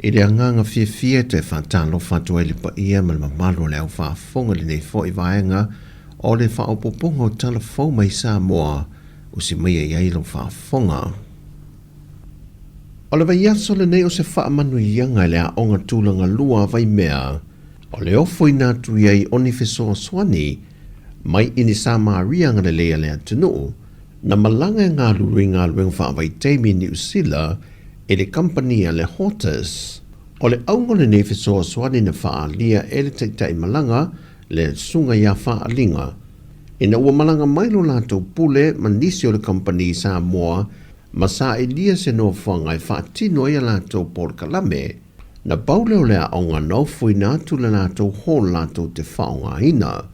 I le agaga fiafia e toe faatalofa atu ai le paia ma le mamalu o le au faafofoga i lenei foi vaega o le faaopoopoga o tala fou mai Samoa usi maia i ai lau faafofoga. O le vaiaso lenei o se faamanuiaga i le aoga tulaga lua a Vaimea o le ofoina atu i ai o ni fesoasoani mai i ni Samaria agalelei a le atunuu na malaga e galulue i galuega faavaitaimi i Niu Sila i le kamupani a le Hortus. O le auga o lenei fesoasoani na faaalia e le taitai malaga le Susuga ia Faaliga, ina ua malaga mai lo latou pule ma nisi o le kamupani i Samoa ma sailia se nofoaga e faatino ai a latou polokalame. Na pau lea o le aoga na ofoina atu le latou hall latou te faaaogaina.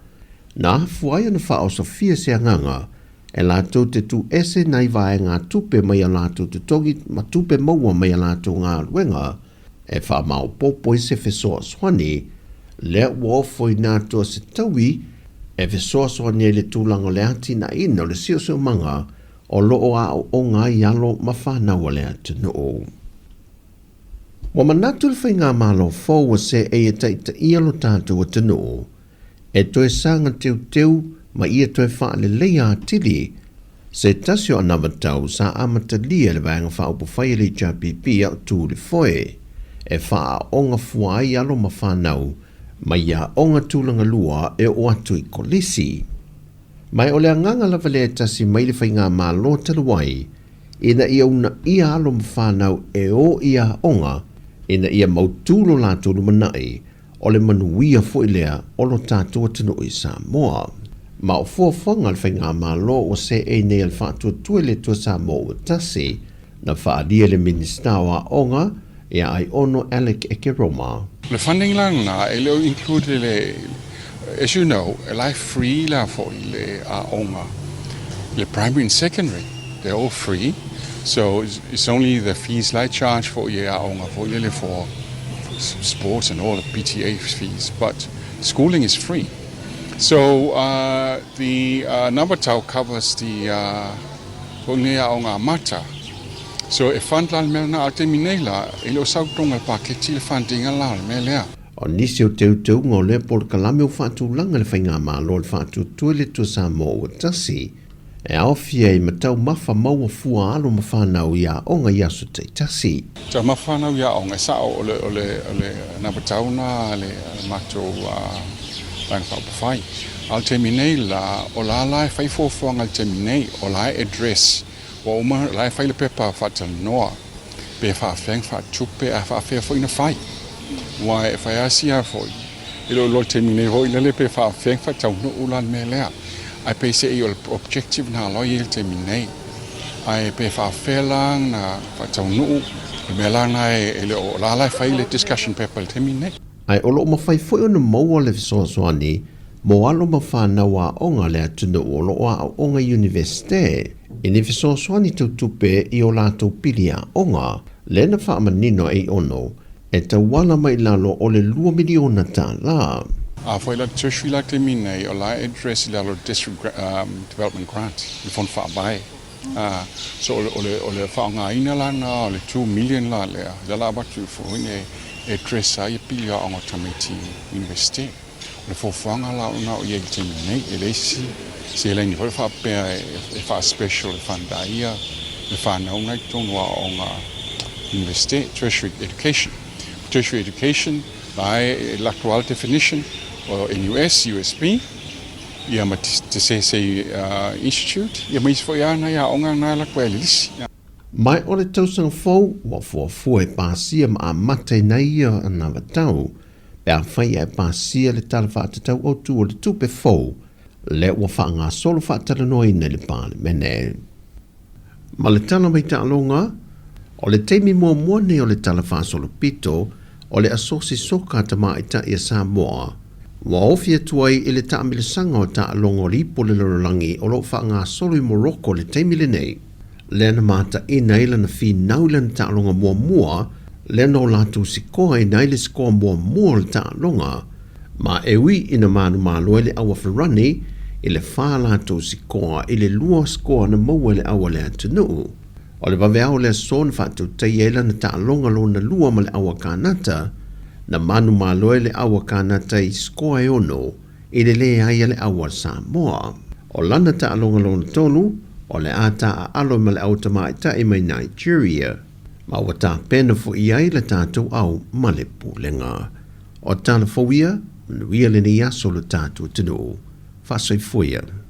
Na afua ai ona faaosofia se agaga e latou te tū ese nai vaegatupe mai a latou totogi ma tupe maua mai a latou galuega e faamaopoopo ai se fesoasoani lea ua ofoina atu a se taui e fesoasoani ai i le tulaga o le atinaeina o le siosiomaga o lo o aooga ai alo ma fanau a le atunuu. Ua manatu le Faigamalo fou ua seei e taitaia lo tatou atunuu e toe saga teuteu ma ia toe faaleleia atili se tasi o anavatau sa amatalia e le Vaega Faaupufai a le HRPP a o tu i le foe e faaaooga fua ai alo ma fanau mai aoga tulaga lua e oo atu i kolisi. Ma o le agaga lava lea e tasi mai le Faigamalo talu ai ina ia uunaia alo ma fanau e o i aoga ina ia mautu lo latou lumanai o le manuia foi lea o lo tatou atunuu i Samoa. Ma o fuafuaga a le Faigamalo ua seei nei a le Faatuatua i le Atua Samoa ua Tasi, na faaalia e le Minisita o Aoga ia Aiono Alec Ekeroma. Le funding la lena e le o include le, as you know, e la e free la foi le aoga, le primary and secondary, they're all free, so it's only the fees la e charge foi e aoga foi lele for sports and all the PTA fees, but schooling is free. So the Navatau covers the foi nei aoga amata. So e fund la le mea lena, a o le taimi nei la, e le o sau i totonu o le paketi le funding la o le mea lea. O nisi o teuteuga o lea polokalame ua faatulaga e le Faigamalo o le Faatuatua i le Atua Samoa ua tasi, e aofia ai ma taumafa maua fua alo ma fanau i aoga i aso taitasi. Taumafa fanau i aoga, e sao o le, o le, o le anavatau na a le matou Vaega Faaupufai. A o le taimi nei la, o la la e fai fuafuaga i le taimi nei, o la e address, ua uma, la e fai le pepa faatalanoa, pe faafefea ona faatupe ae faafefea foi ona fai. Aua e fai lava sia foi, e le o iloa i le taimi nei foi lele pe faafefea ona faataunuu la le mea lea. Ae peiseai o le objective lena loa e i ai i le taimi nei. Ae pe faafefea la ona faataunuu le mea la lena e le o la la e fai le discussion paper i le taimi nei. Ae o lo o mafai foi ona maua le fesoasoani mo alo ma fanau aoga a le atunuu o lo o aooga i Iunivesite i ni fesoasoani tau tupe i o latou pili aoga, lea na faamanino e Aiono e tauala mai i lalo o le $2 miliona. A foi la le tertiary la taimi nei, o la e address i lalo o le District Development Grant, le fono faavae. So o le, o le faaaogaina la lena o le $2 million la lea, lea la avatu foi e address ai pili aoga o tamaiti i University. O le fuafuaga la o na o i ai i le taimi nei, e leai se seleni foi faapea e faa-special e fund ai ia le fanau na i totonu o aoga University, tertiary education. Tertiary education, la e lako lava le definition o NUS, USP, ia ma te Sese Institute, ia ma isi foi lava nai aoga na e lako ai le lisi. Mai o le tausaga fou, ua fuafua e pasia ma amata i nai ia anavatau, pe afai ae pasia le Tala Faatatau Autu o le Tupe fou, lea ua faagasolo faatalanoaina i le Palemene. Ma le tala mai taaloga, o le taimi muamua nei o le tala faasolopito o le Asosi Soka Tamaitai a Samoa, ua ofi atu ai i le taamilosaga o taaloga o le Ipu o le Lalolagi o lo o faagasolo i Morocco i le taimi lenei, lea na mataina ai lana finau i lana taaloga muamua, lea na o latou sikoaina ai le sikoa muamua o le taaloga, ma e ui ina manumalo ai le Auafarani i le 4 latou sikoa i le 2 sikoa na maua e le au a le atunuu. O le vaveao o le aso na faatautaia ai lana taaloga lona lua ma le Aua Kanata, na manumalo ai le Aua Kanata i sikoa e ono i le leai a le Aua Samoa. O lana taaloga lona tolu, o le a taaalo ma le Au Tamaitai mai Nigeria, ma ua tapena foi i ai le tatou au ma le Pulega. O tala fou ia, manuia lenei aso lo tatou atunuu. Faasoifua ia.